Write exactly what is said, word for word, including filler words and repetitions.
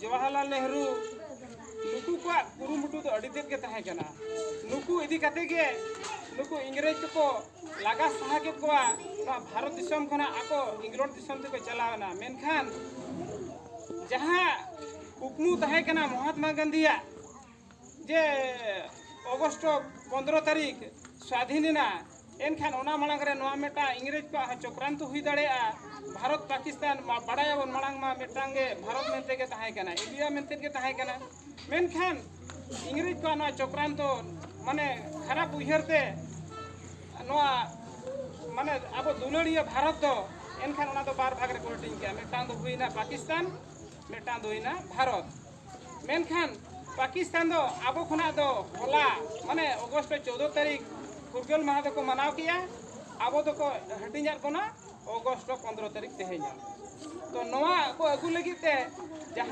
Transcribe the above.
ᱡᱚᱣᱟᱦᱚᱨᱞᱟᱞ ᱱᱮᱦᱨᱩ, ᱱᱩᱠᱩ ᱠᱚᱣᱟᱜ ᱠᱩᱨᱩᱢᱩᱴᱩ ᱫᱚ ᱟᱹᱰᱤ ᱛᱮᱫ ᱜᱮ ᱛᱟᱦᱮᱸ ᱠᱟᱱᱟ᱾ ᱱᱩᱠᱩ ᱤᱫᱤ ᱠᱟᱛᱮ ᱜᱮ ᱱᱩᱠᱩ ᱤᱝᱨᱮᱡᱽ ᱠᱚᱠᱚ ᱞᱟᱜᱟ ᱥᱟᱦᱟ ᱠᱮᱫ ᱠᱚᱣᱟ, ᱱᱚᱣᱟ ᱵᱷᱟᱨᱚᱛ ᱫᱤᱥᱚᱢ ᱠᱷᱚᱱᱟᱜ ᱟᱠᱚ ᱤᱝᱞᱚᱱᱰ ᱫᱤᱥᱚᱢ ᱛᱮᱠᱚ ᱪᱟᱞᱟᱣ ᱮᱱᱟ᱾ ᱢᱮᱱᱠᱷᱟᱱ ᱡᱟᱦᱟᱸ ᱠᱩᱠᱢᱩ ᱛᱟᱦᱮᱸ ᱠᱟᱱᱟ ᱢᱚᱦᱟᱛᱢᱟ ᱜᱟᱱᱫᱷᱤᱭᱟᱜ, ᱡᱮ ᱚᱜᱚᱥᱴ ᱯᱚᱱᱫᱽᱨᱚ ᱛᱟᱹᱨᱤᱠᱷ ᱥᱟᱫᱷᱤᱱ ᱮᱱᱟ, ᱮᱱᱠᱷᱟᱱ ᱚᱱᱟ ᱢᱟᱲᱟᱝ ᱨᱮ ᱱᱚᱣᱟ ᱢᱤᱫᱴᱟᱝ ᱤᱝᱨᱮᱡᱽ ᱠᱚᱣᱟᱜ ᱦᱚᱸ ᱪᱚᱠᱨᱟᱱᱛᱚ ᱦᱩᱭ ᱫᱟᱲᱮᱭᱟᱜᱼᱟ᱾ ᱵᱷᱟᱨᱚᱛ ᱯᱟᱠᱤᱥᱛᱟᱱ ᱢᱟ ᱵᱟᱲᱟᱭᱟᱵᱚᱱ, ᱢᱟᱲᱟᱝ ᱢᱟ ᱢᱤᱫᱴᱟᱝ ᱜᱮ ᱵᱷᱟᱨᱚᱛ ᱢᱮᱱᱛᱮ ᱜᱮ ᱛᱟᱦᱮᱸ ᱠᱟᱱᱟ, ᱤᱱᱰᱤᱭᱟ ᱢᱮᱱᱛᱮ ᱜᱮ ᱛᱟᱦᱮᱸ ᱠᱟᱱᱟ᱾ ᱢᱮᱱᱠᱷᱟᱱ ᱤᱝᱨᱮᱡᱽ ᱠᱚᱣᱟᱜ ᱱᱚᱣᱟ ᱪᱚᱠᱨᱟᱱᱛᱚ, ᱢᱟᱱᱮ ᱠᱷᱟᱨᱟᱯ ᱩᱭᱦᱟᱹᱨ ᱛᱮ ᱱᱚᱣᱟ, ᱢᱟᱱᱮ ᱟᱵᱚ ᱫᱩᱞᱟᱹᱲᱤᱭᱟᱹ ᱵᱷᱟᱨᱚᱛ ᱫᱚ, ᱮᱱᱠᱷᱟᱱ ᱚᱱᱟ ᱫᱚ ᱵᱟᱨ ᱵᱷᱟᱜᱽ ᱨᱮᱠᱚ ᱦᱟᱹᱴᱤᱧ ᱠᱮᱜᱼᱟ᱾ ᱢᱤᱫᱴᱟᱝ ᱫᱚ ᱦᱩᱭᱱᱟ ᱯᱟᱠᱤᱥᱛᱟᱱ, ᱢᱤᱫᱴᱟᱝ ᱫᱚ ᱦᱩᱭᱱᱟ ᱵᱷᱟᱨᱚᱛ᱾ ᱢᱮᱱᱠᱷᱟᱱ ᱯᱟᱠᱤᱥᱛᱟᱱ ᱫᱚ ᱟᱵᱚ ᱠᱷᱚᱱᱟᱜ ᱫᱚ ᱦᱚᱞᱟ, ᱢᱟᱱᱮ ᱚᱜᱚᱥᱴ ᱪᱳᱫᱽᱫᱚ ᱛᱟᱹᱨᱤᱠᱷ ᱯᱷᱩᱨᱜᱟᱹᱞ ᱢᱟᱦᱟ ᱫᱚᱠᱚ ᱢᱟᱱᱟᱣ ᱠᱮᱜᱼᱟ, ᱟᱵᱚ ᱫᱚᱠᱚ ᱦᱟᱹᱴᱤᱧᱟᱫ ᱵᱚᱱᱟ ᱚᱜᱚᱥᱴ ᱯᱚᱱᱫᱽᱨᱚ ᱛᱟᱹᱨᱤᱠᱷ ᱛᱮᱦᱮᱧ᱾ ᱛᱚ ᱱᱚᱣᱟ ᱠᱚ ᱟᱹᱜᱩ ᱞᱟᱹᱜᱤᱫ ᱛᱮ ᱡᱟᱦᱟᱸ